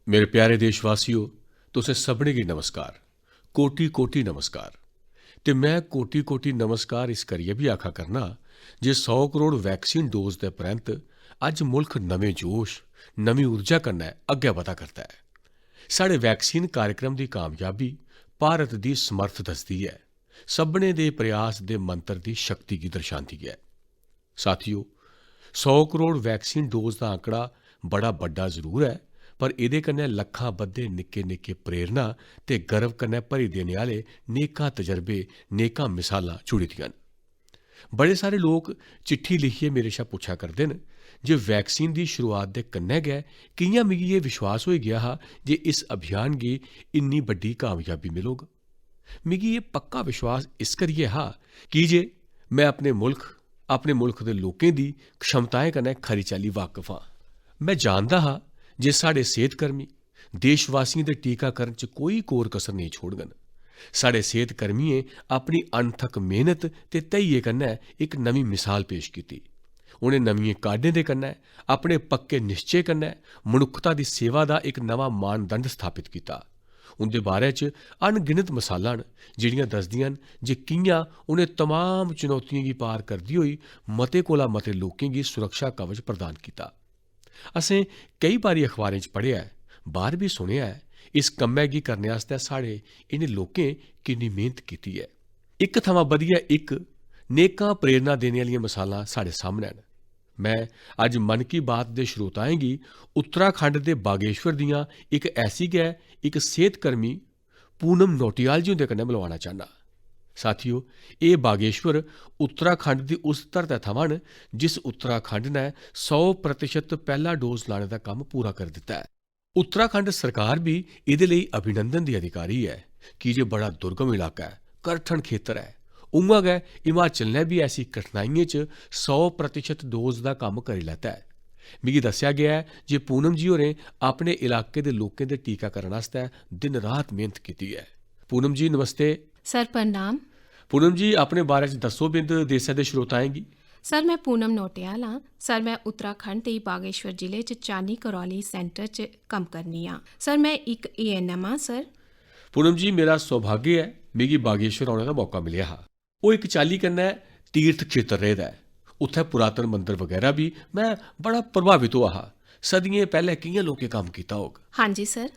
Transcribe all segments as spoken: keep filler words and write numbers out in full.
मेरे प्यारे देशवासियो, तुसें सभनें गी नमस्कार, कोटि कोटि नमस्कार। ते में कोटि कोटि नमस्कार इस करियै बी आखा करना जे सौ करोड़ वैक्सीन डोज दे परैंत अज्ज मुल्ख नमें जोश, नमीं ऊर्जा कन्नै अग्गै बधा करदा ऐ। साढ़े वैक्सीन कार्यक्रम दी कामयाबी भारत दी समर्थ दसदी ऐ, सभनें दे प्रयास दे मंत्र दी शक्ति गी दर्शांदी ऐ। साथियो, सौ करोड़ वैक्सीन डोज दा आंकड़ा बड़ा बड्डा जरूर ऐ, पर एह्दे कन्नै लक्खां बद्धे निक्के-निक्के प्रेरणा ते गर्व कन्नै भरी देने आह्ले नेकां तजर्बे, नेकां मिसालां जुड़ी दियां न। बड़े सारे लोक चिट्ठी लिखियै मेरे शा पुच्छा करदे न जे वैक्सीन दी शुरुआत दे कन्नै गै कि'यां मिगी एह् विश्वास होई गेआ हा जे इस अभियान गी इन्नी बड्डी कामयाबी मिलग। मिगी एह् पक्का विश्वास इस करियै हा की जे में अपने मुल्ख, अपने मुल्ख दे लोकें दी क्षमताएं कन्नै खरी चाल्ली वाकफ आं। में जानदा हा जे साढ़े सेह्तकर्मी देशवासियें दे टीकाकरण च कोई कोर कसर नेईं छोड़ङन। साढ़े सेह्तकर्मियें अपनी अनथक मेह्नत ते धैइये कन्नै इक नमीं मिसाल पेश कीती। उ'नें नमियें काढें दे कन्नै अपने पक्के निश्चे कन्नै मनुक्खता दी सेवा दा इक नमां मानदंड स्थापत कीता। उं'दे बारै च अनगिनत मसालां न जेह्ड़ियां दसदियां न जे कि'यां उ'नें तमाम चुनौतियें गी पार करदे होई मते कोला मते लोकें गी सुरक्षा कवच प्रदान कीता। असें केई बारी अखबारें च पढ़ेआ ऐ, बाह्र बी सुनेआ ऐ, इस कम्मै गी करने आस्तै साढ़े इ'नें लोकें किन्नी मेह्नत कीती ऐ। इक थमां बधियै इक नेकां प्रेरणा देने आह्लियां मसालां साढ़े सामनै न। में अज्ज मन की बात दे श्रोताएं गी उत्तराखंड दे बागेश्वर दियां इक ऐसी गै इक सेह्तकर्मी पूनम नौटियाल जी हुंदे कन्नै मलवाना चाह्न्नां। साथियो, एह् बागेश्वर उत्तराखंड दी उस धरतै थमां न जिस उत्तराखंड नै सौ प्रतिशत पैह्ला डोज लाने दा कम्म पूरा करी दित्ता ऐ। उत्तराखंड सरकार बी एह्दे लेई अभिनंदन दी अधिकारी ऐ, की जे बड़ा दुर्गम इलाका ऐ, करठन खेतर ऐ। उ'आं गै हिमाचल नै बी ऐसी कठिनाइयें च सौ प्रतिशत डोज दा कम्म करी लैता ऐ। मिगी दस्सेआ गेआ ऐ जे पूनम जी होरें अपने इलाके दे लोकें दे टीकाकरण आस्तै दिन-रात मेह्नत कीती ऐ। पूनम जी, नमस्ते। सर, प्रणाम। पूनम जी, अपने बारे च दस्सो बिंद देसै दे श्रोताएं गी। सर, में पूनम नौटियाल आं। सर, में उत्तराखंड दे बागेश्वर जिले च चानी करौली सेंटर च कम्म करनी आं। सर, में इक एएनएम आं, सर। पूनम जी, मेरा सौभाग्य ऐ, मिगी बागेश्वर औने दा मौका मिलेआ हा। ओह् इक चाल्ली कन्नै तीर्थ खेतर रेह्दा ऐ। उत्थै पुरातन मंदर बगैरा बी। में बड़ा प्रभावत होआ हा। सदियें पैह्लें कि'यां लोकें कम्म कीता होग। हां जी, सर।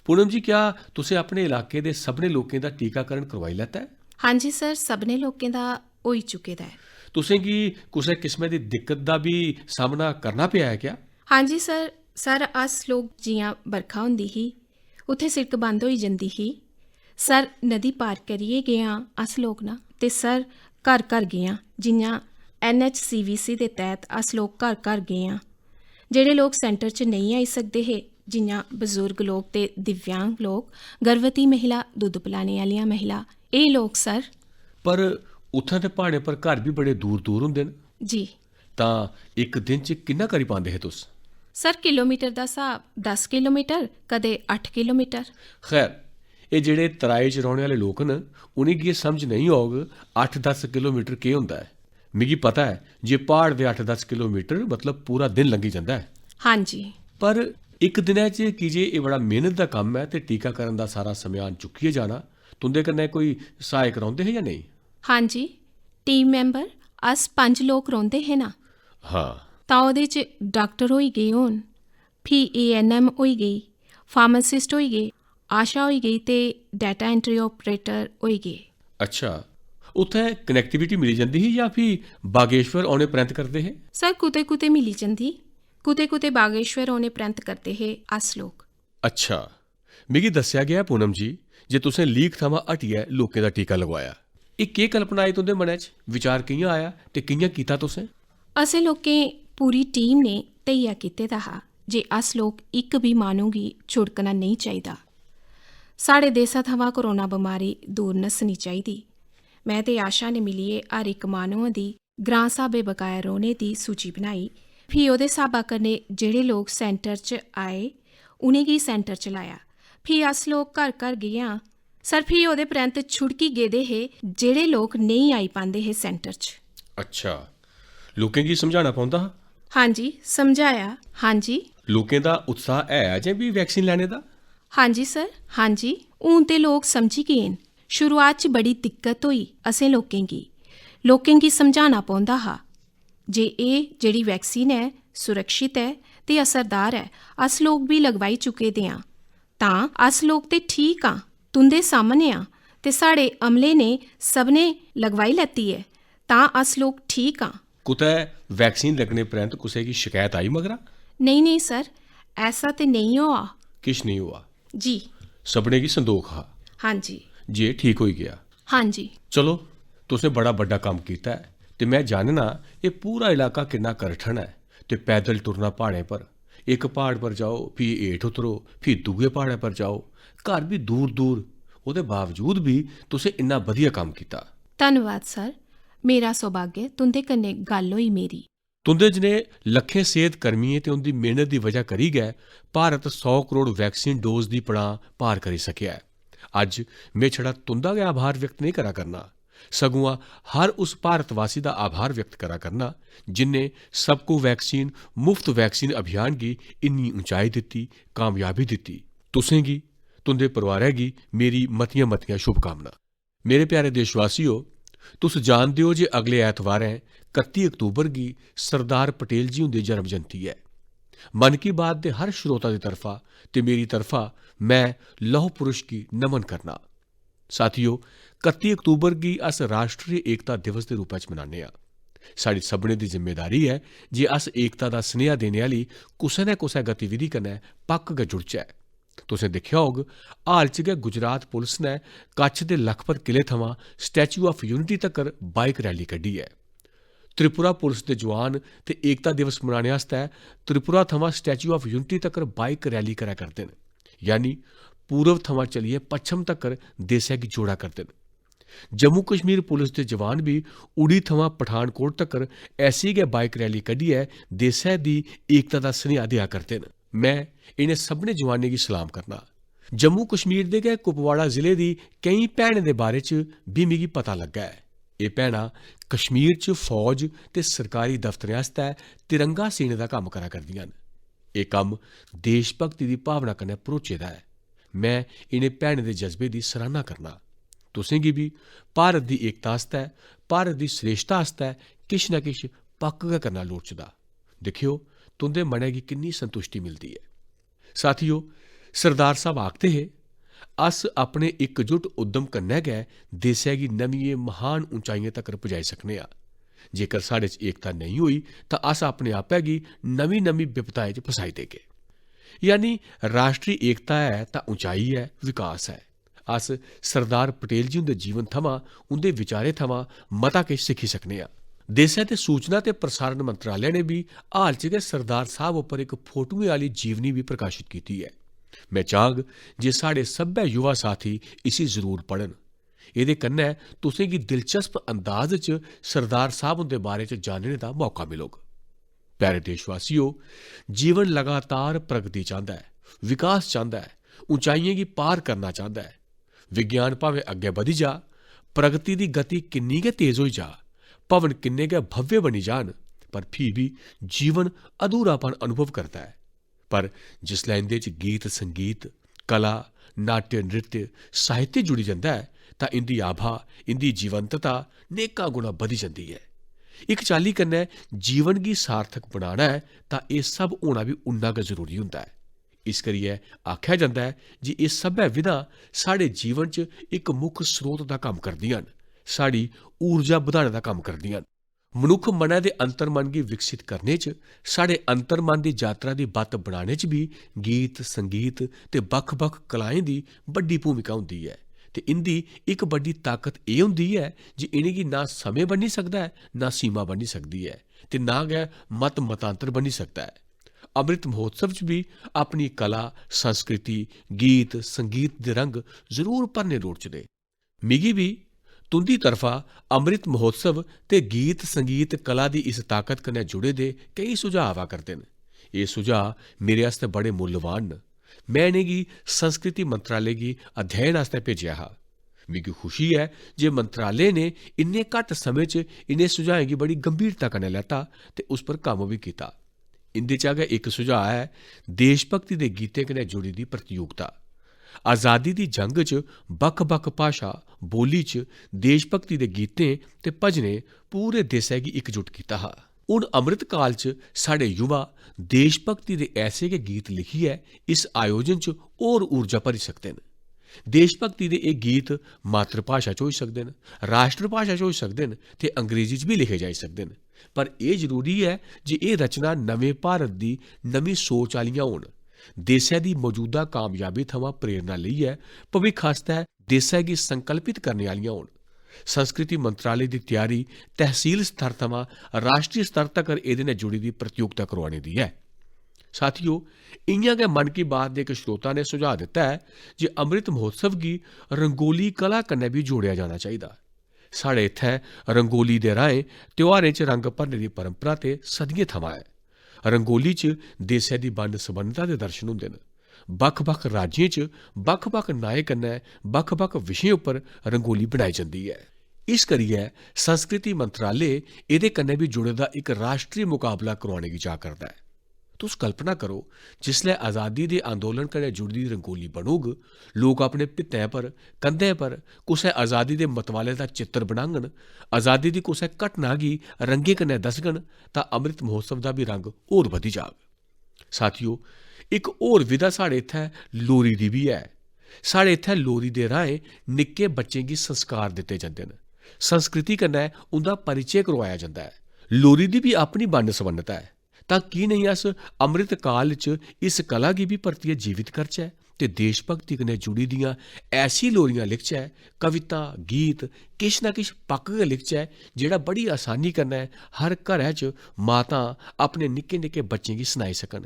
पूनम जी, क्या तुसें अपने इलाके दे सभनें लोकें दा टीकाकरण करोआई लैता ऐ? हां जी, सर, सभनें लोकें दा होई चुके दा ऐ। तुसें गी कुसै किस्मै दी दिक्कत दा बी सामना करना पेआ ऐ क्या? हां जी, सर। सर, अस लोक जि'यां बरखा होंदी ही, उत्थै सिड़क बंद होई जंदी ही। सर, नदी पार करियै गे आं अस लोक ना, ते सर, घर-घर गे आं। जि'यां एनएचसीवीसी दे तैह्त अस लोक घर-घर गे आं। जेह्ड़े लोक सेंटर च नेईं आई सकदे हे, जि'यां बजुर्ग लोक ते दिव्यांग लोक, गर्भवती महिला, दुद्ध पलाने आह्लियां महिला, एह् लोक, सर। पर उत्थें ते प्हाड़ें पर घर बी बड़े दूर-दूर होंदे न। जी। तां इक दिन च किन्ना करी पांदे हे तुस? सर, किलोमीटर दा स्हाब दस किलोमीटर, कदें अट्ठ किलोमीटर। खैर, एह् जेह्ड़े तराई च रौह्ने आह्ले लोक न, उ'नेंगी एह् समझ नेईं औग अट्ठ दस किलोमीटर केह् होंदा ऐ। मिगी पता ऐ जे प्हाड़ दे अट्ठ दस किलोमीटर मतलब पूरा दिन लंघी जंदा ऐ। हां जी। पर इक दिनै च, की जे एह् बड़ा मेह्नत दा कम्म ऐ ते टीकाकरण दा सारा समेआन चुक्कियै जाना, तुं'दे कन्नै कोई सहायक रौंह्दे हे जां नेईं? हां जी, टीम मैंबर, अस पंज लोक रौंह्दे हे ना। हां। तां ओह्दे च डाक्टर होई गे होन, फ्ही एएनएम होई गेई, फार्मासिस्ट होई गे, आशा होई गेई ते डेटा एंट्री ऑपरेटर होई गे। अच्छा, उत्थै कनेक्टिविटी मिली जंदी ही जां फ्ही बागेश्वर औने परैंत करदे हे? सर, कुतै-कुतै मिली जंदी, कुतै-कुतै बागेश्वर औने परैंत करदे हे अस लोक। अच्छा, मिगी दस्सेआ गेआ, पूनम जी, जे तुसें लीक थमां हटियै लोकें दा टीका लगवाया। एह् केह् कल्पना आई तुं'दे मनै च? विचार कि'यां आया ते कि'यां कीता तुसें? असें लोकें, पूरी टीम ने धैया कीते दा हा जे अस लोक इक बी माह्नू गी छुड़कना नेईं चाहिदा। साढ़े देसा थमां कोरोना बमारी दूर नस्सनी चाहिदी। में ते आशा ने मिलियै हर इक माह्नुएं दी ग्रां स्हाबै बकाया रौह्ने दी सूची बनाई। फ्ही ओह्दे स्हाबा कन्नै जेह्ड़े लोक सेंटर च आए, उ'नेंगी सेंटर च लाया। फ्ही अस लोक घर-घर गे आं। सर, फ्ही ओह्दे परैंत छुड़की गेदे हे जेह्ड़े लोक नेईं आई पांदे हे सेंटर च। अच्छा, लोकें गी समझाना पौंदा हा? हां जी, समझाया। हां जी। लोकें दा उत्साह ऐ अजें बी वैक्सीन लैने दा? हां जी सर, हां जी। हून ते लोक समझी गे न। शुरुआत च बड़ी दिक्कत होई असें लोकें गी। लोकें गी समझाना पौंदा हा जे एह् जेह्ड़ी वैक्सीन ऐ, सुरक्षित ऐ ते असरदार ऐ। अस लोक बी लगवाई चुके दे आं। तां अस लोक ते ठीक आं, तुं'दे सामनै आं ते साढ़े अमले ने सभनें लगवाई लैती ऐ, तां अस लोक ठीक आं। कुतै वैक्सीन लग्गने परैंत कुसै गी शकैत आई मगरा? नेईं, नेईं सर, ऐसा ते नेईं होआ। किश नेईं होआ? जी। सभनें गी संदोख हा? हां जी। जे ठीक होई गेआ? हां जी। चलो, तुसें बड़ा बड्डा कम्म कीता ऐ ते में जानना एह् पूरा इलाका किन्ना करठन ऐ ते पैदल टुरना प्हाड़ें पर। इक प्हाड़ पर जाओ, फ्ही हेठ उतरो, फ्ही दूए प्हाड़ै पर जाओ। घर बी दूर दूर, ओह्दे बावजूद बी तुसें इन्ना बधिया कम्म कीता। धन्नवाद सर, मेरा सौभाग्य तुं'दे कन्नै गल्ल होई मेरी। तुं'दे जनेह् लक्खें सेह्त कर्मियें ते उं'दी मेह्नत दी वजह करी गै भारत सौ करोड़ वैक्सीन डोज दी पड़ांऽ पार करी सकेआ ऐ। अज्ज में छड़ा तुं'दा गै आभार व्यक्त नेईं करा करना, सगुआं हर उस भारतवासी दा आभार व्यक्त करा करना जिन्ने सबको वैक्सीन मुफ्त वैक्सीन अभियान गी इन्नी उंचाई दित्ती, कामयाबी दित्ती। तुसें गी, तुं'दे परोआरै गी मेरी मतियां-मतियां शुभकामनां। मेरे प्यारे देशवासियो, तुस जानदे ओ जे अगले ऐतवारें, कत्ती अक्तूबर गी, सरदार पटेल जी हुंदी जन्म जयंती ऐ। मन की बात दे हर श्रोता दी तरफा ते मेरी तरफा में लौह पुरुष गी नमन करना। साथियो, कत्ती अक्तूबर गी अस राष्ट्री एकता दिवस दे रूपा च मनाने आं। साढ़ी सभनें दी जिम्मेदारी ऐ जे अस एकता दा सनेहा देने आह्ली कुसै न कुसै गतिविधि कन्नै पक्क गै जुड़चै। तुसें दिक्खेआ होग, हाल च गै गुजरात पुलस ने कच्छ दे लखपत किले थमां Statue of Unity तगर bike rally कड्ढी ऐ। त्रिपुरा पुलस दे जवान ते एकता दिवस मनाने आस्तै त्रिपुरा थमां Statue of Unity तगर bike rally करा करदे न, यानी पूर्व थमां चलियै पच्छम तगर देसै गी जोड़ा करदे न। जम्मू कश्मीर पुलस दे जवान बी उड़ी थमां पठानकोट तगर ऐसी गै bike rally कड्ढियै देसै दी एकता दा सनेहा देआ करदे न। में इ'नें सभनें जवानें गी सलाम करना। जम्मू कश्मीर दे गै कुपवाड़ा जिले दी केईं भैनें दे बारे च बी मिगी पता लग्गा ऐ। एह् भैनां कश्मीर च फौज ते सरकारी दफ्तरें आस्तै तिरंगा सीने दा कम्म करा करदियां न। एह् कम्म देशभक्ति दी भावना कन्नै भरोचे दा ऐ। में इ'नें भैनें दे जज्बे दी सराह्ना करना। तुसें गी बी भारत दी एकता आस्तै, भारत दी श्रेष्ठता आस्तै किश ना किश पक्क गै करना लोड़चदा। दिक्खेओ, तुं'दे मनै गी किन्नी संतुश्टि मिलदी ऐ। साथियो, सरदार साहब आखदे हे, "अस अपने इकजुट उद्यम कन्नै गै देसै गी नमियें महान उंचाइयें तगर पुजाई सकने आं। जेकर साढ़े च एकता नेईं होई, तां अस अपने आपै गी नमीं-नमीं बिपताएं च फसाई देगे।" यानी राष्ट्री एकता ऐ तां उंचाई ऐ, विकास ऐ। अस सरदार पटेल जी हुंदे जीवन थमां, उं'दे विचारें थमां मता किश सिक्खी सकने आं। देसै दे सूचना ते प्रसारण मंत्रालय ने बी हाल च गै सरदार साहब उप्पर इक फोटुएं आह्ली जीवनी बी प्रकाशत कीती ऐ। में चाह्ग जे साढ़े सब्भै युवा साथी इसी जरूर पढ़न। एह्दे कन्नै तुसें गी दिलचस्प अंदाज च सरदार साहब हुंदे बारे च जानने दा मौका मिलग। प्यारे देशवासियो, जीवन लगातार प्रगति चांह्दा ऐ, विकास चांह्दा ऐ, उंचाइयें गी पार करना चांह्दा ऐ। विज्ञान भामें अग्गें बधी जा, प्रगति दी गति किन्नी गै तेज होई जा, भवन किन्ने गै भव्य बनी जान, पर फ्ही बी जीवन अधूरापन अनुभव करदा ऐ। पर जिसलै इं'दे च गीत संगीत, कला, नाट्य नृत्य, साहित्य जुड़ी जंदा ऐ, तां इं'दी आभा, इं'दी जीवंतता नेकां गुणा बधी जंदी ऐ। इक चाल्ली कन्नै जीवन गी सार्थक बनाना ऐ, तां एह् सब होना बी उन्ना गै जरूरी होंदा ऐ। इस करियै आखेआ जंदा ऐ जे एह् सब्भै विधां साढ़े जीवन च इक मुक्ख स्रोत दा कम्म करदियां न, साढ़ी ऊर्जा बधाने दा कम्म करदियां न। मनुक्ख मनै दे अंतर्मन गी विकसित करने च, साढ़े अंतर्मन दी जातरा दी बत्त बनाने च बी गीत, संगीत ते बक्ख-बक्ख कलाएं दी बड्डी भूमिका होंदी ऐ ते इं'दी इक बड्डी ताकत एह् होंदी ऐ जे इ'नेंगी ना समें बन्नी सकदा ऐ, ना सीमा बन्नी सकदी ऐ ते ना गै मत-मतांतर बन्नी सकदा ऐ। अमृत महोत्सव च बी अपनी कला, संस्कृति, गीत, संगीत दे रंग जरूर भरने लोड़चदे। मिगी बी तुं'दी तरफा अमृत महोत्सव ते गीत संगीत कला दी इस ताकत कन्नै जुड़े दे केई सुझाऽ आवा करदे न। एह् सुझाऽ मेरे आस्तै बड़े मुल्लवान न। में इ'नेंगी संस्कृति मंत्रालय गी अध्ययन आस्तै भेजेआ हा। मिगी खुशी ऐ जे मंत्रालय ने इन्ने घट्ट समें च इ'नें सुझाएं गी बड़ी गंभीरता कन्नै लैता ते उस पर कम्म बी कीता। इं'दे चा गै इक सुझाऽ ऐ देशभक्ति दे गीतें कन्नै जुड़ी दी प्रतियोगिता। आजादी दी जंग च बक्ख-बक्ख भाशा, बोली च देशभक्ति दे गीतें ते भजनें पूरे देसै गी इकजुट कीता हा। हून अमृत काल च साढ़े युवा देशभक्ति दे ऐसे गै गीत लिखियै इस आयोजन च होर ऊर्जा भरी सकदे न। देशभक्ति दे एह् गीत मातृभाशा च होई सकदे न, राश्ट्रभाशा च होई सकदे न ते अंग्रेजी च बी लिखे जाई सकदे न। पर एह् जरूरी ऐ जे एह् रचना नमें भारत दी नमीं सोच आह्लियां होन, देसै दी मजूदा कामयाबी थमां प्रेरणा लेइयै भविक्ख आस्तै देसै गी संकल्पित करने आह्लियां होन। संस्कृति मंत्रालय दी त्यारी तैह्सील स्तर थमां राश्ट्री स्तर तगर एह्दे नै जुड़ी दी प्रतियोगिता करोआने दी ऐ। साथियो, इ'यां गै मन की बात दे इक श्रोता ने सुझाऽ दित्ता ऐ जे अमृत महोत्सव गी रंगोली कला कन्नै बी जोड़ेआ जाना चाहिदा। साढ़े इत्थै रंगोली दे राहें त्यौहारें च रंग भरने दी परंपरा ते सदियें थमां ऐ। रंगोली च देसै दी बन्न-सबन्नता दे दर्शन होंदे न। बक्ख-बक्ख राज्यें च बक्ख-बक्ख नाएं कन्नै बक्ख-बक्ख विशें उप्पर रंगोली बनाई जंदी ऐ। इस करियै संस्कृति मंत्रालय एह्दे कन्नै बी जुड़े दा इक राश्ट्री मकाबला करोआने गी जा करदा ऐ। तुस कल्पना करो, जिसलै आजादी दे आंदोलन कन्नै जुड़ी दी रंगोली बनोग, लोक अपने भित्तें पर, कंधें पर कुसै आजादी दे मतवाले दा चित्तर बनाङन, आजादी दी कुसै घटना गी रंगें कन्नै दसङन, तां अमृत महोत्सव दा बी रंग होर बधी जाग। साथियो, इक होर विधा साढ़े इत्थै लोरी दी बी ऐ। साढ़े इत्थै लोरी दे राहें निक्के बच्चें गी संस्कार दित्ते जंदे न, संस्कृति कन्नै उं'दा परिचे करोआया जंदा ऐ। लोरी दी बी अपनी बन्न-सबन्नता ऐ। तां की नेईं अस अमृत काल च इस कला गी बी परतियै जीवित करचै ते देशभक्ति कन्नै जुड़ी दियां ऐसी लोरियां लिखचै, कविता, गीत, किश ना किश पक्क गै लिखचै, जेह्ड़ा बड़ी असानी कन्नै हर घरै च मातां अपने निक्के-निक्के बच्चें गी सनाई सकन।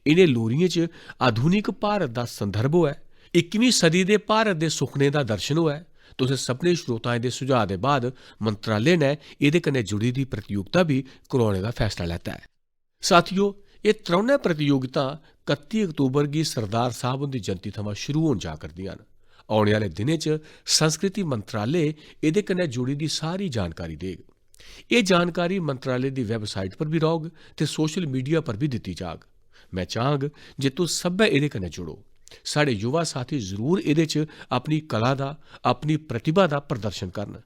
इ'नें लोरियें च आधुनिक भारत दा संदर्भ होऐ, इक्कीमीं सदी दे भारत दे सुखने दा दर्शन होऐ। तुसें सभनें श्रोताएं दे सुझाऽ दे बाद मंत्रालय ने एह्दे कन्नै जुड़ी दी प्रतियोगिता बी करोआने दा फैसला लैता ऐ। साथियो, एह् त्रौनै प्रतियोगितां कत्ती अक्तूबर गी सरदार साह्ब हुंदी जयंती थमां शुरू होन जा करदियां न। औने आह्ले दिनें च संस्कृति मंत्रालय एह्दे कन्नै जुड़ी दी सारी जानकारी देग। एह् जानकारी मंत्रालय दी वैबसाइट पर बी रौह्ग ते सोशल मीडिया पर बी दित्ती जाग। में चाह्ङ जे तुस सब्भै एह्दे कन्नै जुड़ो। साढ़े युवा साथी जरूर एह्दे च अपनी कला दा, अपनी प्रतिभा दा प्रदर्शन करन।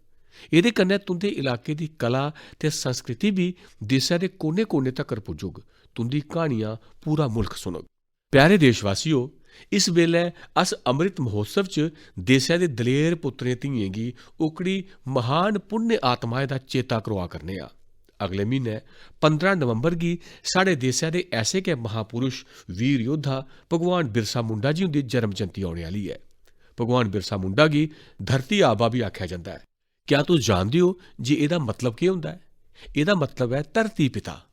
एह्दे कन्नै तुं'दे इलाके दी कला ते संस्कृति बी देसै दे कोने-कोने तगर पुज्जग। तुं'दी क्हानियां पूरा मुल्ख सुनग। प्यारे देशवासियो, इस बेल्लै अस अमृत महोत्सव च देसै दे दलेर पुत्तरें-धियें गी ओकड़ी महान पुण्य आत्माएं दा चेता करोआ करने आं। अगले म्हीनै पंदरां नवंबर गी साढ़े देसै दे ऐसे गै महापुरुष वीर योद्धा भगवान बिरसा मुंडा जी हुंदी जन्म जयंती औने आह्ली ऐ। भगवान बिरसा मुंडा गी धरती आबा बी आखेआ जंदा ऐ। क्या तुस जानदे ओ जे एह्दा मतलब केह् होंदा ऐ? एह्दा मतलब ऐ धरती पिता।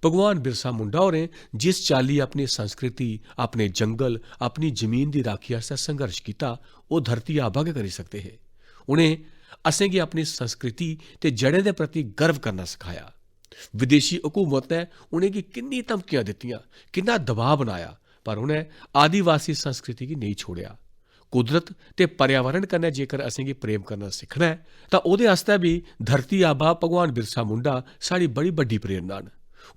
भगवान बिरसा मुंडा होरें जिस चाल्ली अपनी संस्कृति, अपने जंगल, अपनी जमीन दी राखी आस्तै संघर्ष कीता, ओह् धरती आबा गै करी सकदे हे। उ'नें असेंगी अपनी संस्कृति ते जड़ें दे प्रति गर्व करना सखाया। विदेशी हुकूमत ने उ'नेंगी किन्नी धमकियां दित्तियां, किन्ना दबाऽ बनाया, पर उ'नें आदिवासी संस्कृति गी नेईं छोड़ेआ। कुदरत ते पर्यावरण कन्नै जेकर असेंगी प्रेम करना सिक्खना ऐ, तां ओह्दे आस्तै बी धरती आबा भगवान बिरसा मुंडा साढ़ी बड़ी बड्डी प्रेरणा न।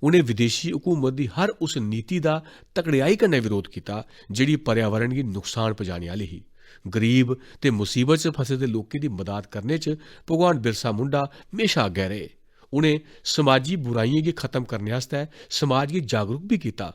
उ'नें विदेशी हुकूमत दी हर उस नीति दा तकड़ेआई कन्नै विरोध कीता, जेह्ड़ी पर्यावरण गी नुकसान पजाने आह्ली ही। गरीब ते मुसीबत च फसे दे लोकें दी मदाद करने च भगवान बिरसा मुंडा म्हेशा अग्गै रेह्। उ'नें समाजी बुराइयें गी खत्म करने आस्तै समाज गी जागरूक बी कीता।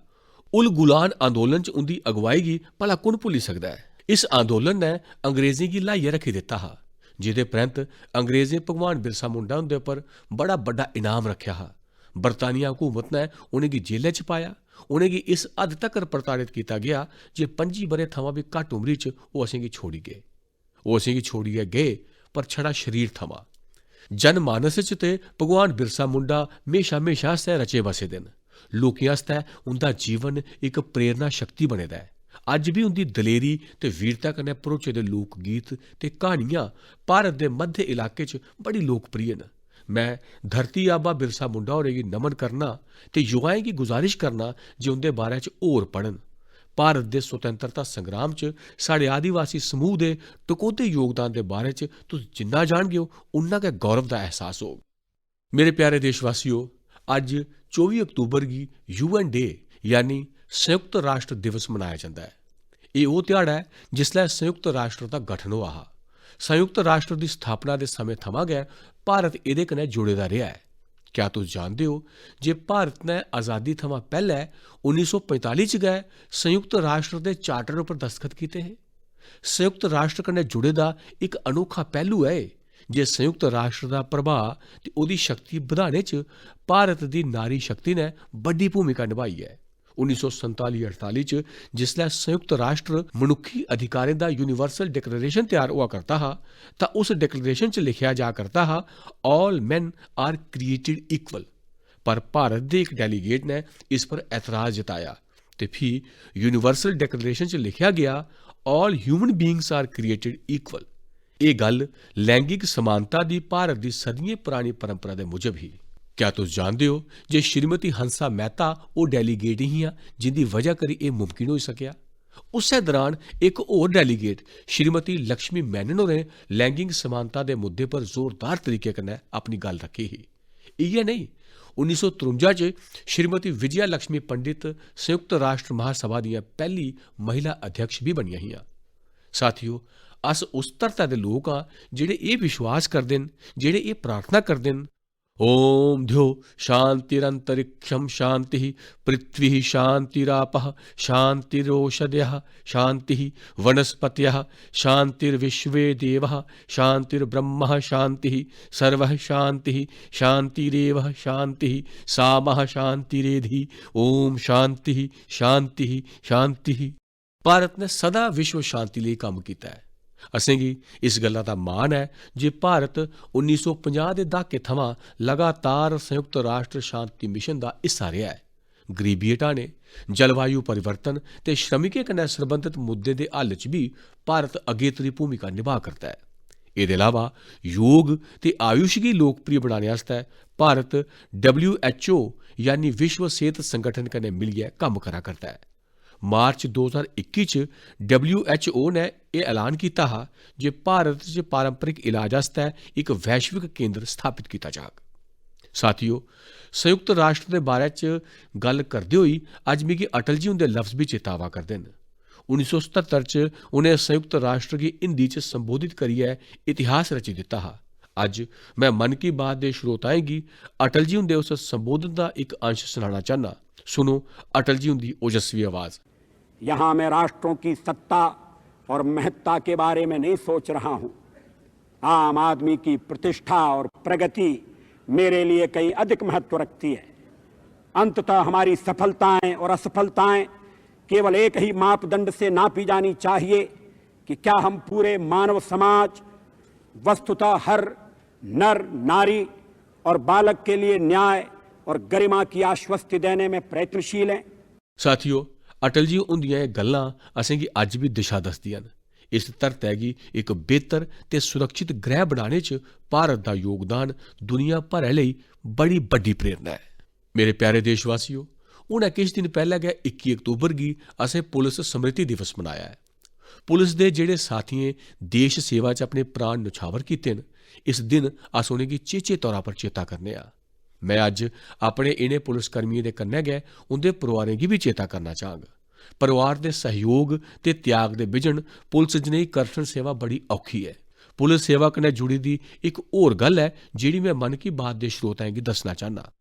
उल गुलान आंदोलन च उं'दी अगुवाई गी भला कु'न भुल्ली सकदा ऐ? इस आंदोलन ने अंग्रेजें गी ल्हाइयै रक्खी दित्ता हा, जेह्दे परैंत्त अंग्रेजें भगवान बिरसा मुंडा हुंदे पर बड़ा बड्डा इनाम रक्खेआ हा। बरतानिया हुकूमत ने उ'नेंगी जेलै च पाया। उ'नेंगी इस हद्द तगर प्रताड़त कीता गेआ जे पंजी ब'रें थमां बी घट्ट उमरी च ओह् असेंगी छोड़ी गे। ओह् असेंगी छोड़ियै गे, पर छड़ा शरीर थमां। जनमानस च ते भगवान बिरसा मुंडा म्हेशा-म्हेशा आस्तै रचे बसे दे न। लोकें आस्तै उं'दा जीवन इक प्रेरणा शक्ति बने दा ऐ। अज्ज बी उं'दी दलेरी ते वीरता कन्नै भरोचे दे लोकगीत ते क्हानियां भारत दे मध्य इलाके च बड़ी लोकप्रिय न। में धरती आबा बिरसा मुंडा होरें गी नमन करना ते युवाएं गी गुजारिश करना जे उं'दे बारै च होर पढ़न। भारत दे स्वतंत्रता संग्राम च साढ़े आदिवासी समूह दे टकोह्दे योगदान दे बारै च तुस जिन्ना जानगेओ, उन्ना गै गौरव दा एहसास होग। मेरे प्यारे देशवासियो, अज्ज चौबी अक्तूबर गी यूएन डे यानी संयुक्त राष्ट्र दिवस मनाया जंदा ऐ। एह् ओह् ध्याड़ा ऐ जिसलै संयुक्त राष्ट्र दा गठन होआ हा। संयुक्त राष्ट्र दी स्थापना दे समें थमां गै भारत एह्दे कन्नै जुड़े दा रेहा ऐ। क्या तुस जानदे ओ जे भारत ने आजादी थमां पैह्लै उन्नी सौ पंजताली च गै संयुक्त राष्ट्र दे चार्टर उप्पर दस्तखत कीते हे? संयुक्त राष्ट्र कन्नै जुड़े दा इक अनोखा पैह्लू ऐ एह् जे संयुक्त राष्ट्र दा प्रभाव ते ओह्दी शक्ति बधाने च भारत दी नारी शक्ति ने बड्डी भूमिका नभाई ऐ। उन्नी सौ संताली अड़ताली च जिसलै संयुक्त राष्ट्र मनुक्खी अधिकारें दा यूनिवर्सल डिक्लेरेशन त्यार होआ करदा हा, तां उस डिक्लेरेशन च लिखेआ जा करदा हा, "All men are created equal।" पर भारत दे इक डेलीगेट ने इस पर ऐतराज जताया ते फ्ही यूनिवर्सल डिक्लेरेशन च लिखेआ गेआ, "All human beings are created equal।" एह् गल्ल लैंगिक समानता दी भारत दी सदियें परानी परंपरा दे मुजब ही। क्या तुस जानदे ओ जे श्रीमती हंसा मेहता ओह् डेलीगेट हियां जिंदी वजह करी एह् मुमकिन होई सकेआ? उस्सै दरान इक होर डेलीगेट श्रीमती लक्ष्मी मेनन होरें लैंगिक समानता दे मुद्दे पर जोरदार तरीके कन्नै अपनी गल्ल रक्खी ही। इ'यै नेईं, उन्नी सौ त्रुंजा च श्रीमती विजया लक्ष्मी पंडित संयुक्त राष्ट्र महासभा दियां पैह्ली महिला अध्यक्ष बी बनियां हियां। साथियो, अस उस धरतै दे लोक आं जेह्ड़े एह् विश्वास करदे न, जेह्ड़े एह् प्रार्थना करदे न, "ओम द्यो शांतिरंतरिक्षम शांति, पृथ्वी शांतिरापः शांतिरोषधयः शांति, वनस्पतयः शांतिर्विश्वे देवः शांतिर्ब्रह्म शांति, सर्वः शांति, शांतिरेवः शांति, सामः शांतिरेधि, ओम शांति शांति शांति।" भारत ने सदा विश्व शांति लेई कम्म कीता ऐ। असेंगी इस गल्ला दा मान ऐ जे भारत उन्नी सौ पंजाह् दे द्हाके थमां लगातार संयुक्त राष्ट्र शांति मिशन दा हिस्सा रेहा ऐ। गरीबी हटाने, जलवायु परिवर्तन ते श्रमिकें कन्नै सरबंधत मुद्दें दे हल च बी भारत अगेत्री भूमिका निभा करदा ऐ। एह्दे अलावा योग ते आयुष गी लोकप्रिय बनाने आस्तै भारत डब्ल्यू एच ओ यानी विश्व सेह्त संगठन कन्नै मिलियै कम्म करा करदा ऐ। मार्च दो ज्हार इक्की च डब्ल्यू एच ओ ने एह् ऐलान कीता हा जे भारत च पारंपरिक इलाज आस्तै इक वैश्विक केंद्र स्थापत कीता जाग। साथियो, संयुक्त राष्ट्र दे बारे च गल्ल करदे होई अज्ज मिगी अटल जी हुंदे लफ्ज बी चेता आवा करदे न। उन्नी सौ सतहत्तर च उ'नें संयुक्त राष्ट्र गी हिंदी च संबोधित करियै इतिहास रची दित्ता हा। अज्ज में मन की बात दे श्रोताएं गी अटल जी हुंदे उस संबोधन दा इक अंश सनाना चाह्न्नां। सुनो अटल जी हुंदी ओजस्वी आवाज। यहाँ मैं राष्ट्रों की सत्ता और महत्ता के बारे में नहीं सोच रहा हूँ। आम आदमी की प्रतिष्ठा और प्रगति मेरे लिए कहीं अधिक महत्व रखती है। अंततः हमारी सफलताएं और असफलताएं केवल एक ही मापदंड से नापी जानी चाहिए कि क्या हम पूरे मानव समाज, वस्तुतः हर नर, नारी और बालक के लिए न्याय और गरिमा की आश्वस्ति देने में प्रयत्नशील हैं। साथियो, अटल जी हुंदियां एह् गल्लां असेंगी अज्ज बी दिशा दसदियां न। इस धरतै गी इक बेहतर ते सुरक्षित ग्रह बनाने च भारत दा योगदान दुनिया भरै लेई बड़ी बड्डी प्रेरणा ऐ। मेरे प्यारे देशवासियो, हुनै किश दिन पैह्लै गै इक्की अक्तूबर गी असें पुलिस स्मृति दिवस मनाया ऐ। पुलिस दे जेह्ड़े साथियें देश सेवा च अपने प्राण नछावर कीते न, इस दिन अस उ'नेंगी चेचे तौरा पर चेता करने आं। में अज्ज अपने इ'नें पुलिसकर्मियें दे कन्नै गै उं'दे परोआरें गी बी चेता करना चाह्ङ। परोआर दे सैह्योग ते त्याग दे बिजन पुलस जनेही कठन सेवा बड़ी औखी ऐ। पुलस सेवा कन्नै जुड़ी दी इक होर गल्ल ऐ जेह्ड़ी में मन की बात दे श्रोताएं गी दस्सना चाह्न्नां।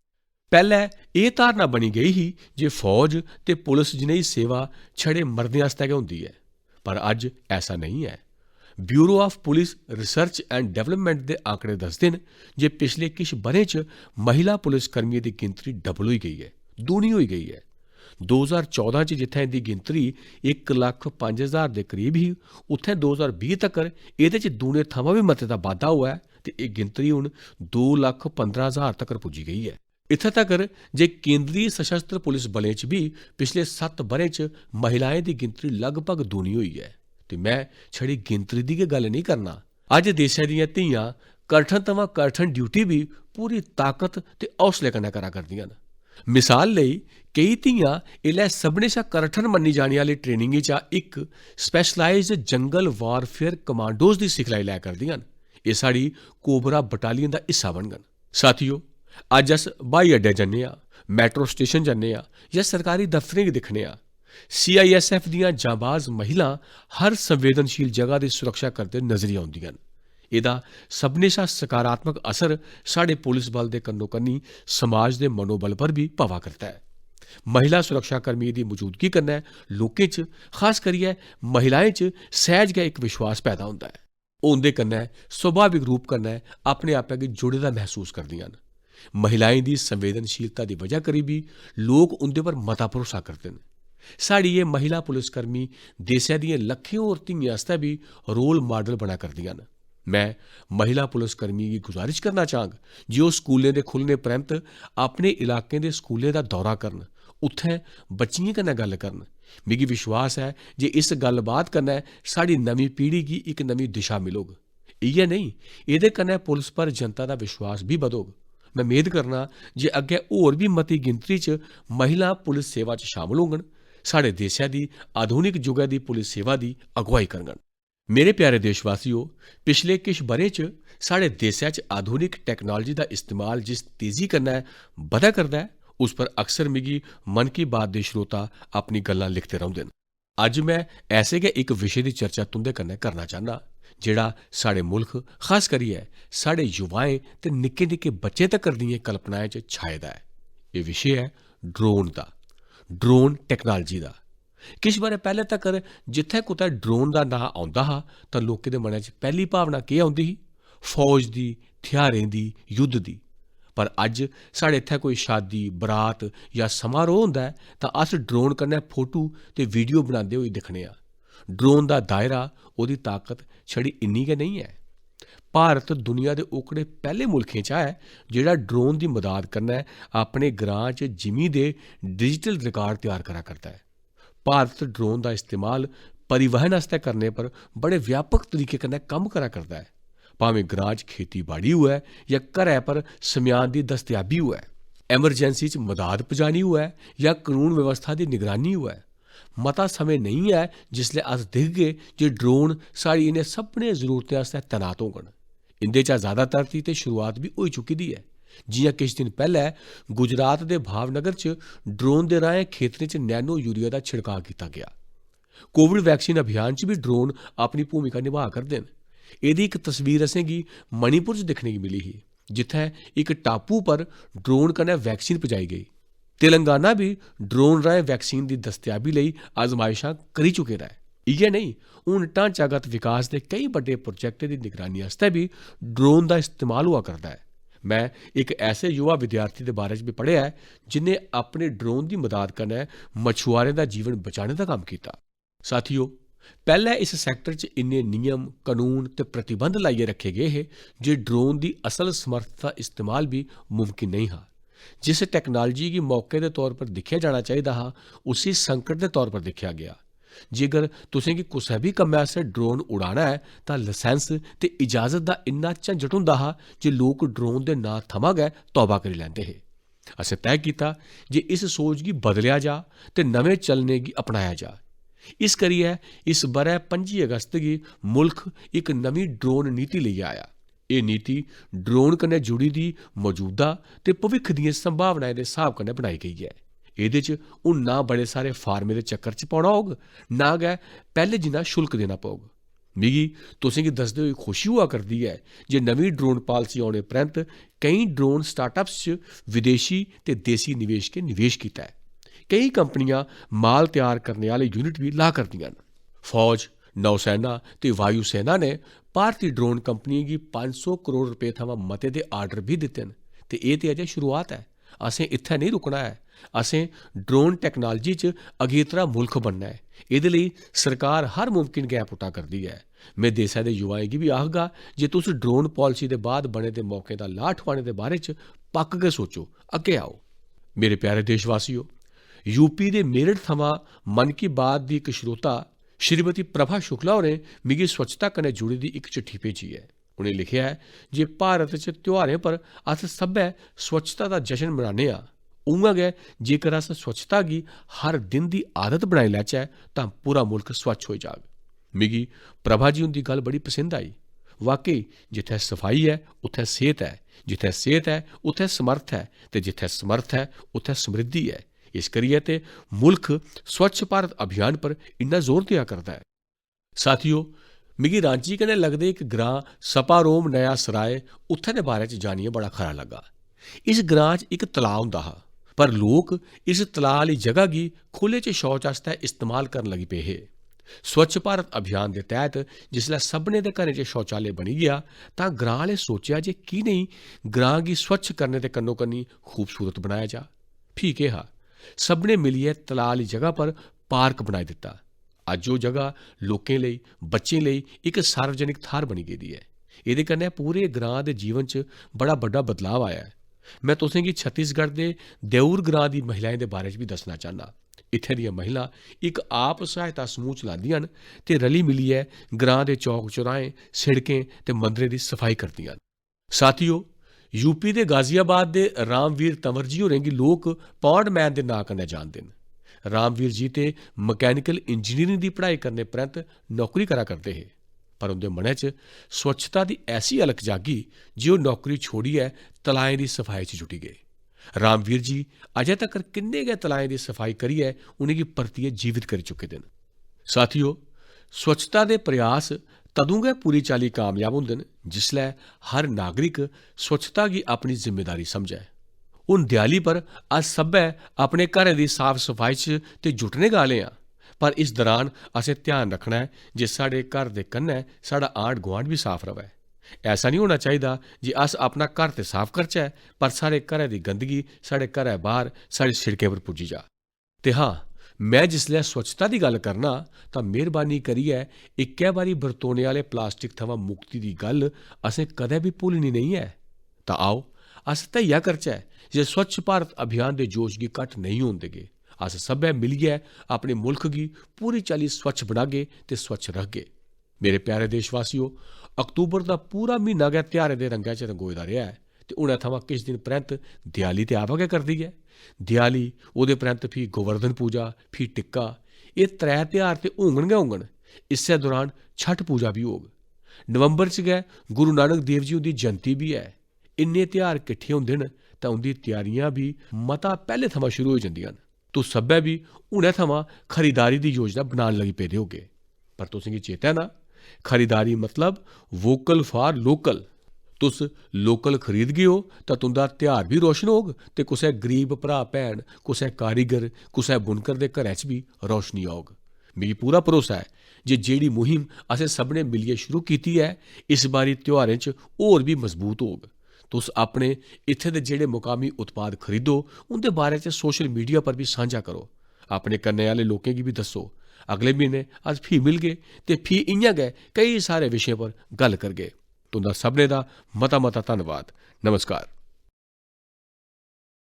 पैह्लै एह् धारणा बनी गेई ही जे फौज ते पुलस जनेही सेवा छड़े मर्दें आस्तै गै होंदी ऐ, पर अज्ज ऐसा नेईं ऐ। Bureau of Police Research and Development दे आंकड़े दसदे न जे पिछले किश ब'रें च महिला पुलसकर्मियें दी गिनतरी डबल होई गेई ऐ, दूनी होई गेई ऐ। दो ज्हार चौदां च जित्थै इं'दी गिनतरी इक लक्ख पंज ज्हार दे करीब ही, उत्थै दो ज्हार बीह् तक्कर एह्दे च दूने थमां बी मते दा बाद्धा होआ ऐ ते एह् गिनतरी हून दो लक्ख पंदरां ज्हार तक्कर पुज्जी गेई ऐ। इत्थै तक्कर जे केंद्रीय सशस्त्र पुलिस बलें च बी पिछले सत्त ब'रें च महिलाएं दी गिनतरी लगभग दूनी होई ऐ। ते में छड़ी गिनतरी दी गै गल्ल नेईं करना। अज्ज देसै दियां धीआं कठन थमां कठन ड्यूटी बी पूरी ताकत ते हौसले कन्नै करा करदियां न। मिसाल लेई, केई धीआं इसलै सभनें शा कठन मन्नी जाने आह्ली ट्रेनिंगें चा इक specialized jungle warfare commandos दी सिखलाई लै करदियां न। एह् साढ़ी कोबरा बटालियन दा हिस्सा बनङन। साथियो, अज्ज अस ब्हाई अड्डे जन्ने आं, मेट्रो स्टेशन जन्ने आं जां सरकारी दफ्तरें गी दिक्खने आं। सीआईएसएफ दियां जांबाज महिलां हर संवेदनशील जगह दी सुरक्षा करदे नजरी औंदियां न। एह्दा सभनें शा सकारात्मक असर साढ़े पुलिस बल दे कन्नो-कन्नी समाज दे मनोबल पर बी पवा करदा ऐ। महिला सुरक्षाकर्मियें दी मजूदगी कन्नै लोकें च, खास करियै महिलाएं च, सैह्ज गै इक विश्वास पैदा होंदा ऐ। ओह् उं'दे कन्नै स्वाभाविक रूप कन्नै अपने आपै गी जुड़े दा मसूस करदियां न। महिलाएं दी संवेदनशीलता दी वजह करी बी लोक उं'दे पर मता भरोसा करदे न। साढ़ी एह् महिला पुलिसकर्मी देसै दियें लक्खें होर धियें आस्तै बी रोल माडल बना करदियां न। में महिला पुलिसकर्मी गी गुजारिश करना चाहंग जे ओह् स्कूलें दे खु'ल्लने परैंत अपने इलाकें दे स्कूलें दा दौरा करन, उत्थै बच्चियें कन्नै गल्ल करन। मिगी विश्वास ऐ जे इस गल्लबात कन्नै साढ़ी नमीं पीढ़ी गी इक नमीं दिशा मिलग। इ'यै नेईं, एह्दे कन्नै पुलस पर जनता दा विश्वास बी बधोग। में मेद करना जे अग्गें होर बी मती गिनतरी च महिलां पुलस सेवा च शामल होङन, साढ़े देसै दी आधुनिक जुगै दी पुलस सेवा दी अगुवाई करङन। मेरे प्यारे देशवासियो, पिछले किश ब'रें च साढ़े देसै च आधुनिक टेक्नोलॉजी दा इस्तेमाल जिस तेजी कन्नै बधै करदा ऐ, उस पर अक्सर मिगी मन की बात दे श्रोता अपनी गल्लां लिखदे रौंह्दे न। अज्ज में ऐसे गै इक विशे दी चर्चा तुं'दे कन्नै करना चाह्न्नां, जेह्ड़ा साढ़े मुल्ख, खास करियै साढ़े युवाएं ते निक्के-निक्के बच्चें तगर दियें कल्पनाएं च छाए दा ऐ। एह् विशे ऐ ड्रोन दा, ड्रोन टेक्नोलॉजी दा। किश ब'रे पैह्ले तगर जित्थै कुतै ड्रोन दा नांऽ औंदा हा, तां लोकें दे मनै च पैह्ली भावना केह् औंदी ही? फौज दी, थेहारें दी, युद्ध दी। पर अज्ज साढ़े इत्थै कोई शादी, बरात जां समारोह होंदा ऐ, तां अस ड्रोन कन्नै फोटो ते वीडियो बनांदे होई दिक्खने आं। ड्रोन दा दायरा, ओह्दी ताकत छड़ी इन्नी गै नेईं ऐ। भारत दुनिया दे ओकड़े पैह्ले मुल्खें चा ऐ, जेह्ड़ा ड्रोन दी मदाद कन्नै अपने ग्रां च जिमीं दे डिजिटल रिकार्ड त्यार करा करदा ऐ। भारत ड्रोन दा इस्तेमाल परिवहन आस्तै करने पर बड़े व्यापक तरीके कन्नै कम्म करा करदा ऐ, भामें ग्रां च खेतीबाड़ी होऐ जां घरै पर सम्यान दी दस्तयाबी होऐ, इमरजेंसी च मदाद पजानी होऐ जां कानून व्यवस्था दी निगरानी होऐ। मता समें नेईं ऐ जिसलै अस दिखगे जे ड्रोन साढ़ी इ'नें सभनें जरूरतें आस्तै तैनात होङन। इं'दे चा ज्यादातर दी ते शुरुआत बी होई चुकी दी ऐ। जि'यां किश दिन पैह्लै गुजरात दे भावनगर च ड्रोन दे राहें खेतरें च नैनो यूरिया दा छिड़काऽ कीता गेआ। कोविड वैक्सीन अभियान च बी ड्रोन अपनी भूमिका निभाऽ करदे न। एह्दी इक तस्वीर असेंगी मणिपुर च दिक्खने गी मिली ही, जित्थै इक टापू पर ड्रोन कन्नै वैक्सीन पजाई गेई। तेलंगाना बी ड्रोन राहें वैक्सीन दी दस्तयाबी लेई आजमाइशां करी चुके दा ऐ। इ'यै नेईं, हून ढांचागत विकास दे केई बड्डे प्रोजेक्टें दी निगरानी आस्तै बी ड्रोन दा इस्तेमाल होआ करदा ऐ। में इक ऐसे युवा विद्यार्थी दे बारे च बी पढ़ेआ ऐ, जि'न्नै अपने ड्रोन दी मदाद कन्नै मछुआरें दा जीवन बचाने दा कम्म कीता। साथियो, पैह्लै इस सैक्टर च इन्ने नियम, कनून ते प्रतिबंध लाइयै रक्खे गे हे जे ड्रोन दी असल समर्थ दा इस्तेमाल बी मुमकिन नेईं हा। जिस टेक्नोलॉजी गी मौके दे तौर पर दिक्खेआ जाना चाहिदा हा, उसी संकट दे तौर पर दिक्खेआ गेआ। जेकर तुसें गी कुसै बी कम्मै आस्तै ड्रोन उड़ाना ऐ, तां लाइसेंस ते इजाजत दा इन्ना झंझट होंदा हा जे लोक ड्रोन दे नांऽ थमां गै तौबा करी लैंदे हे। असें तय कीता जे इस सोच गी बदलेआ जा ते नमें चलने गी अपनाया जा। इस करियै इस ब'रै पंजी अगस्त गी मुल्ख इक नमीं ड्रोन नीति लेइयै आया। एह् नीति ड्रोन कन्नै जुड़ी दी मौजूदा ते भविक्ख दियें संभावनाएं दे स्हाब कन्नै बनाई गेई ऐ। एह्दे च हून ना बड़े सारे फार्में दे चक्कर च पौना होग, ना गै पैह्ले जिन्ना शुल्क देना पौग। मिगी तुसें गी दसदे होई खुशी होआ करदी ऐ जे नमीं ड्रोन पालसी औने परैंत केईं ड्रोन स्टार्टअप्स च विदेशी ते देसी निवेशकें निवेश कीता ऐ। केईं कंपनियां माल त्यार करने आह्ले यूनिट बी ला करदियां न। फौज, नौसेना ते वायुसेना ने भारती ड्रोन कंपनियें गी पंज सौ करोड़ रपेऽ थमां मते दे आर्डर बी दित्ते न ते एह् ते अजें शुरुआत ऐ। असें इत्थै नेईं रुकना ऐ। असें ड्रोन टेक्नोलॉजी च अगेतरा मुल्ख बनना ऐ। एह्दे लेई सरकार हर मुमकिन गैं पुट्टा करदी ऐ। में देसै दे युवाएं गी बी आखगा जे तुस ड्रोन पालसी दे बाद बने दे मौकें दा लाह् ठुआने दे बारे च पक्क गै सोचो, अग्गें आओ। मेरे प्यारे देशवासियो, यूपी दे मेरठ थमां मन की बात दी इक श्रोता श्रीमती प्रभा शुक्ला होरें मिगी स्वच्छता कन्नै जुड़ी दी इक चिट्ठी भेजी ऐ। उ'नें लिखेआ ऐ जे भारत च त्यौहारें पर अस सब्भै स्वच्छता दा जश्न मनाने आं, उ'आं गै जेकर अस स्वच्छता गी हर दिन दी आदत बनाई लैचै तां पूरा मुल्क स्वच्छ होई जाग। मिगी प्रभा जी हुंदी गल्ल बड़ी पसंद आई। वाकई, जित्थै सफाई ऐ, उत्थै सेह्त ऐ, जित्थै सेह्त ऐ, उत्थै समर्थ ऐ, ते जित्थै समर्थ ऐ, उत्थै समृद्धि ऐ। इस करियै ते मुल्ख स्वच्छ भारत अभियान पर इन्ना जोर देआ करदा ऐ। साथियो, मिगी रांची कन्नै लगदे इक ग्रां सपारोम नया सराय उत्थै दे बारे च जानियै बड़ा खरा लग्गा। इस ग्रां च इक तलाऽ होंदा हा, पर लोक इस तलाऽ आह्ली जगह गी खु'ल्ले च शौच आस्तै इस्तेमाल करन लगी पे हे। स्वच्छ भारत अभियान दे तैह्त जिसलै सभनें दे घरें च शौचालय बनी गेआ, तां ग्रां आह्ले सोचेआ जे की नेईं ग्रां गी स्वच्छ करने दे कन्नो-कन्नी खूबसूरत बनाया जा। फ्ही केह् हा, सभनें मिलियै तलाऽ आह्ली जगह पर पार्क बनाई दित्ता। अज्ज ओह् जगह लोकें लेई, बच्चें लेई इक सार्वजनिक थाह्र बनी गेदी ऐ। एह्दे कन्नै पूरे ग्रां दे जीवन च बड़ा बड्डा बदलाव आया ऐ। में तुसें गी छत्तीसगढ़ दे देऊर ग्रां दी महिलाएं दे बारे च बी दस्सना चाह्न्नां। इत्थै दियां महिलां इक आप सहायता समूह चलांदियां न ते रली मिलियै ग्रां दे चौक चौराहें, सिड़कें ते मंदरें दी सफाई करदियां न। साथियो, यूपी दे गाजियाबाद दे रामवीर तंवर जी होरें गी लोक पॉन्ड मैन दे नांऽ कन्नै जानदे न। रामवीर जी ते मैकेनिकल इंजीनियरिंग दी पढ़ाई करने परैंत नौकरी करा करदे हे, पर उं'दे मनै च स्वच्छता दी ऐसी अलख जागी जे ओह् नौकरी छोड़ियै तलाएं दी सफाई च जुटी गे। रामवीर जी अजें तकर किन्ने गै तलाएं दी सफाई करियै उ'नेंगी परतियै जीवत करी चुके दे न। साथियो, स्वच्छता दे प्रयास तदूं गै पूरी चाल्ली कामयाब होंदे न जिसलै हर नागरिक स्वच्छता गी अपनी जिम्मेदारी समझै। हून देआली पर अस सब्भै अपने घरें दी साफ सफाई च ते जुटने गै आह्ले आं, पर इस दरान असें ध्यान रक्खना ऐ जे साढ़े घर दे कन्नै साढ़ा आंढ गुआंढ बी साफ र'वै। ऐसा निं होना चाहिदा जे अस अपना घर ते साफ करचै, पर साढ़े घरै दी गंदगी साढ़े घरै बाह्र, साढ़ी सिड़कें पर पुज्जी जा। ते हां, में जिसलै स्वच्छता दी गल्ल करना, तां मेहरबानी करियै इक्कै बारी बरतोने आह्ले प्लास्टिक थमां मुक्ति दी गल्ल असें कदें बी भुल्लनी नेईं ऐ। तां आओ, अस धैया करचै जे स्वच्छ भारत अभियान दे जोश गी घट्ट नेईं होन देगे। अस सब्भै मिलियै अपने मुल्ख गी पूरी चाल्ली स्वच्छ बनागे ते स्वच्छ रखगे। मेरे प्यारे देशवासियो, अक्तूबर दा पूरा म्हीना गै ध्यारें दे रंगै च रंगोए दा रेहा ऐ ते हुनै थमां किश दिन परैंत देआली ते आवा गै करदी ऐ। देआली, ओह्दे परैंत फ्ही गोवर्धन पूजा, फ्ही टिक्का। एह् त्रै ध्यार ते होङन गै होङन। इस्सै दौरान छठ पूजा बी होग। नवंबर च गै गुरु नानक देव जी हुंदी जयंती बी ऐ। इन्ने ध्यार किट्ठे होंदे न तां उं'दी त्यारियां बी मता पैह्ले थमां शुरू होई जंदियां न। तुस सब्भै बी हुनै थमां खरीदारी दी योजना बनान लगी पेदे होगे। पर तुसें गी चेता ऐ ना, खरीदारी मतलब vocal for local। तुस local खरीदगे ओ तां तुं'दा ध्यार बी रोशन होग ते कुसै गरीब भ्राऽ भैन, कुसै कारीगर, कुसै बुनकर दे घरै च बी रोशनी औग। मिगी पूरा भरोसा ऐ जे जेह्ड़ी मुहिम असें सभनें मिलियै शुरू कीती ऐ, इस बारी ध्यारें च होर बी मजबूत होग। तुस अपने इत्थै दे जेह्ड़े मुकामी उत्पाद खरीदो, उं'दे बारे च सोशल मीडिया पर बी सांझा करो। अपने कन्नै आह्ले लोकें गी बी दस्सो। अगले म्हीने अस फ्ही मिलगे ते फ्ही इ'यां गै केई सारे विशें पर गल्ल करगे। तुं'दा सभनें दा मता-मता धन्नवाद। नमस्कार।